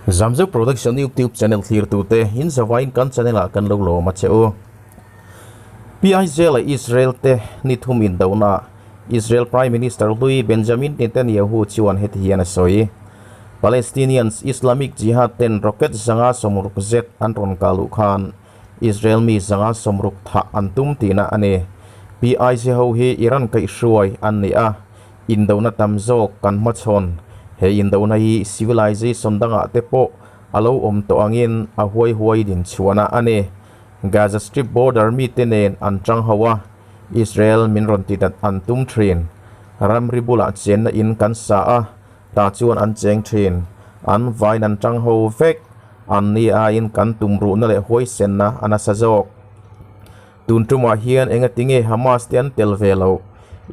Zamzeu Production YouTube channel thlirtute in zavain kan channel ah kan lo lawm a che u. PIJ leh Israel te ni thum indohna Israel Prime Minister hlui Benjamin Netanyahu chuan heti hian a sawi. Palestinians Islamic Jihad ten rocket 160 zet an rawn kah luh khan Israel mi 160 thah an tum tihna a ni. PIJ ho hi Iran kaihhruai an ni a, Indohna tam zawk kan hmachhawn. He indohna hi civilization dangah te pawh a lo awm tawh angin a huai huai din chhuahna a ni. Gaza Strip border mite nen an tang ho a, Israel min rawn ti dat an tum thin. Ramri bulah chenna in kan sa a, tah chuan an cheng thin. An vain an tang ho vek. An ni aiin kan tumruhna leh huaisenna a nasa zawk. Tun tumah hian engatinge Hamas te an tel ve loh?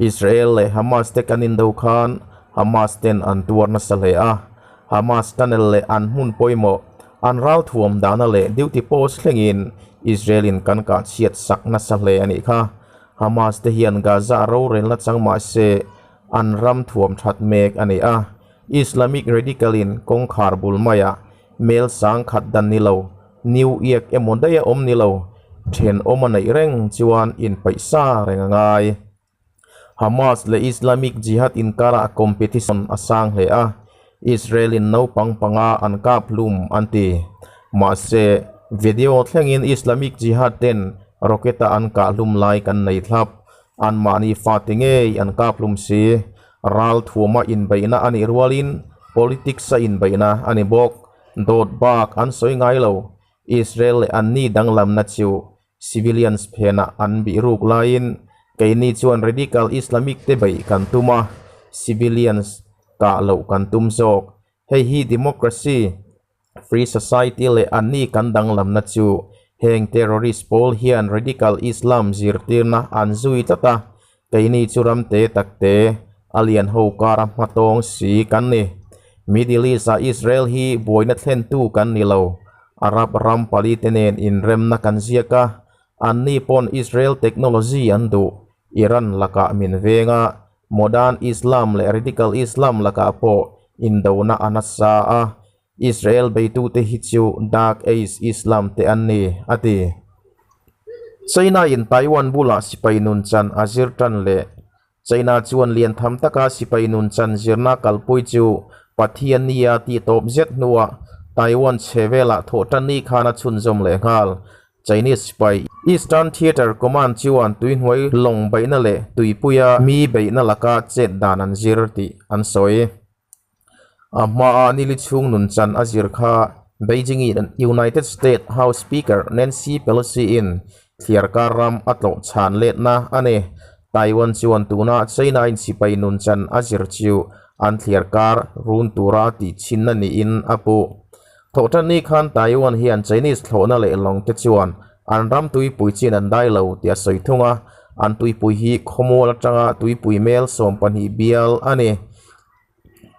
Israel leh Hamas te kan indo khan Hamas ten an tuar nasa hle a. Hamas tunnel leh an hmun pawimawh, an ralthuam dahna leh duty post thlengin Israel in kan kah chhiat sak nasa hle a nih kha. Hamas te hian Gaza rorelna chang mah se an ram thuam that mek a ni a. Islamic radical in kawngkhar bul maiah Mel sang khat dan ni lo, New York emaw daih a awm ni lo, thenawm a neih reng chuan inpaih sa reng a ngai. Hamas leh Islamic Jihad inkarah competition a sang hle a, Israel in naupang panga an kap hlum an ti. Mahse, video thlengin Islamic Jihad ten rocket a an kah hlum lai kan nei thlap. Anmahni fate ngei an kap hlum si. Ral thuama inbeihna a nih rualin politics a inbeihna a ni bawk. Dawt bak an sawi ngai lo. Israel leh anni danglamna chu civilians phenah an bih ruk laiin keini chuan radical Islamic te beih kan tum a, civilians kah loh kan tum zawk. Hei hi democracy, free society leh anni kan danglamna chu heng terrorist pawl hian radical Islam zirtirna an zui tlat a, keini chu ram te tak te a lian ho kara hmatawng si kan ni. Middle East-ah Israel hi buaina thlentu kan ni lo. Arab ram pali te nen inremna kan ziak a, anni pawn Israel technology an duh. Iran lakah min veng a, modern Islam leh radical Islam lakah pawh indona a nasa a, Israel beitute hi chu Dark Age Islam te an ni, a ti. China in Taiwan bulah sipai nun chan a zir tan leh China chuan lian tham taka sipai nun chan zirna kalpui chu Pathian nia tih tawp zet hnuah Taiwan chhe velah thawh tan ni khan a chhunzawm leh nghal. Chinese sipai Eastern Theatre Command chuan tuihnuai lawng beihna leh tuipuia mi beihna laka chet dan an zir tih an sawi. A hmaa nili chhung nun chan a zir kha Beijing in United States House Speaker Nancy Pelosi in thliarkar ram a tlawh chhan letna a ni. Taiwan chuan tuna China in sipai nun chan a zir chu an thliarkar run tura tih chhinna niin a puh. Thawhtanni khan Taiwan hian Chinese thlawhna leh lawng te chuan an ram tuipui chin an dai lo tih a sawi thung a, an tuipui hi khawmual atanga tuipui mel 12 bial a ni.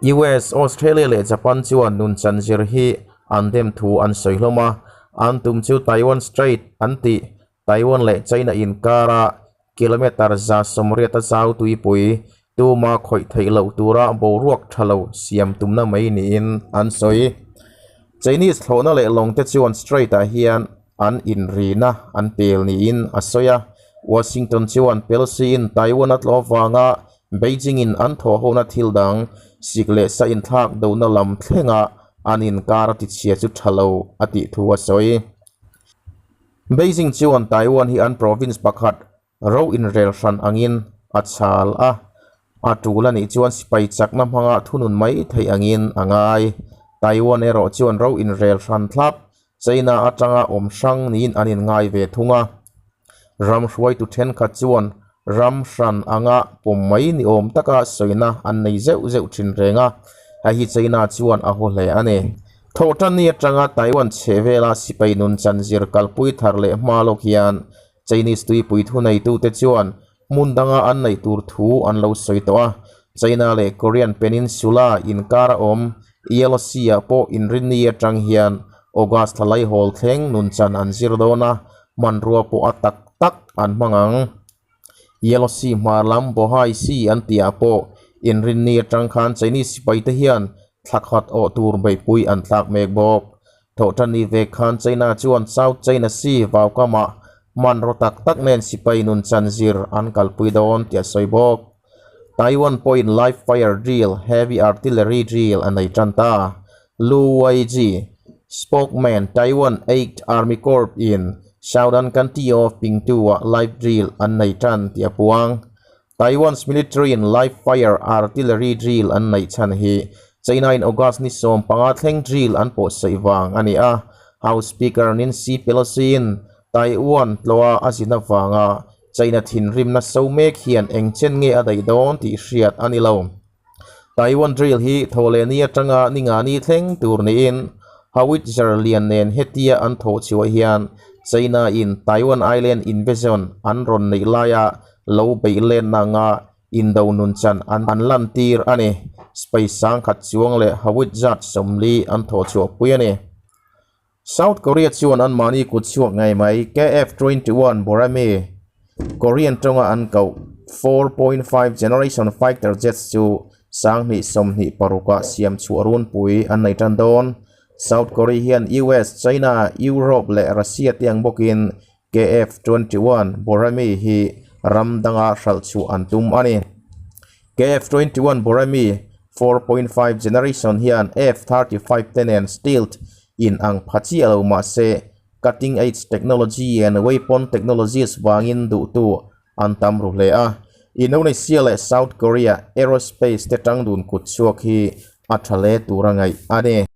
US, Australia leh Japan chuan nunchan zir hi an dem thu an sawi hlawm a, an tum chu Taiwan Strait an tih Taiwan leh China inkara kilometre 180 a zau tuipui tuma khawih theih loh tura boruak tha lo siam tumna mai niin an sawi. Chinese thlawhna leh lawng te chuan Strait-ah hian an inrina an pel niin a sawi a. Washington chuan Pelosi-in Taiwan a tlawh avanga Beijing-in an thawhhona thil dang sik leh sa inthlak dohna lam thlenga an inkar a tichhia chu tha lo a tih thu a sawi. Beijing chuan Taiwan hi an province pakhat ro inrel hran angin a chhal a, a tul a nih chuan sipai chakna hmanga thunun mai theih angin a ngai. Taiwan erawh chuan ro inrel hran thlap China atanga awm hrang niin an inngai ve thung a. Ram hruaitu thenkhat chuan ram hran anga pawm mai ni awm taka sawina an nei zeuh zeuh thin reng a, hei hi China chuan a haw hle a ni. Thawhtanni atanga Taiwan chhe vela sipai nun chan zir kalpui thar leh hma lawk hian Chinese tuipui thuneitute chuan hmun danga an neih tur thu an lo sawi tawh a, China leh Korean Peninsula inkar a awm Yellow Sea ah pawh inrinni atang hian August thla laihawl thleng nun chan an zir dawn a, hmanrua pawh a tak tak an hmang ang. Yellow Sea hmar lam Bohai Sea an tihah pawh inrinni atang khan Chinese sipaite hian Thla khat awh tur beihpui an thlak mek bawk. Thawhtanni vek khan China chuan South China Sea vaukamah hmanraw tak tak nen sipai nun chan zir an kalpui dawn tih a sawi bawk. Taiwan pawhin live fire drill, heavy artillery drill a nei tan ta. Lu Weiji, spokesman Taiwan Eighth Army Corps in Southern County of Pingtu-ah live drill an nei tan tih a puang. Taiwan's military in live fire artillery drill an neih chhan hi China in August ni 15 thleng drill an pawhsaih vang a ni a, House Speaker Nancy Pelosi in Taiwan tlawha a zin avanga China thinrimna so mek hian eng chen nge a daih dawn tih hriat a ni lo. Taiwan drill hi thawhleh ni atanga ni nga ni thleng tur niin howitzer lian nen hetia an thawh chhuah hian China in Taiwan Island invasion an rawn neih laia lo beih lenna anga indo nun chan an lantir a ni. Space sangkhat chuang leh howitzer 40 an thawh chhuah pui a ni. South Korea chuan anmahni kut chhuak ngei mai KF-21 Borami, Korean tawnga an koh 4.5 generation fighter jets chu 2026 ah siam chhuah runpui an nei tan dawn. South Korea hian US, China, Europe leh Russia te ang bawkin KF-21 Borami hi ram danga hralh chhuah an tum a ni. KF-21 Borami 4.5 generation hian F-35 te nen stealth in ang pha chiah lo mahse cutting edge technology and weapon technologies vangin duhtu an tam ru hle a. Indonesia leh South Korea aerospace te tangdun kut chhuak hi a tha hle tur a ngaih a ni.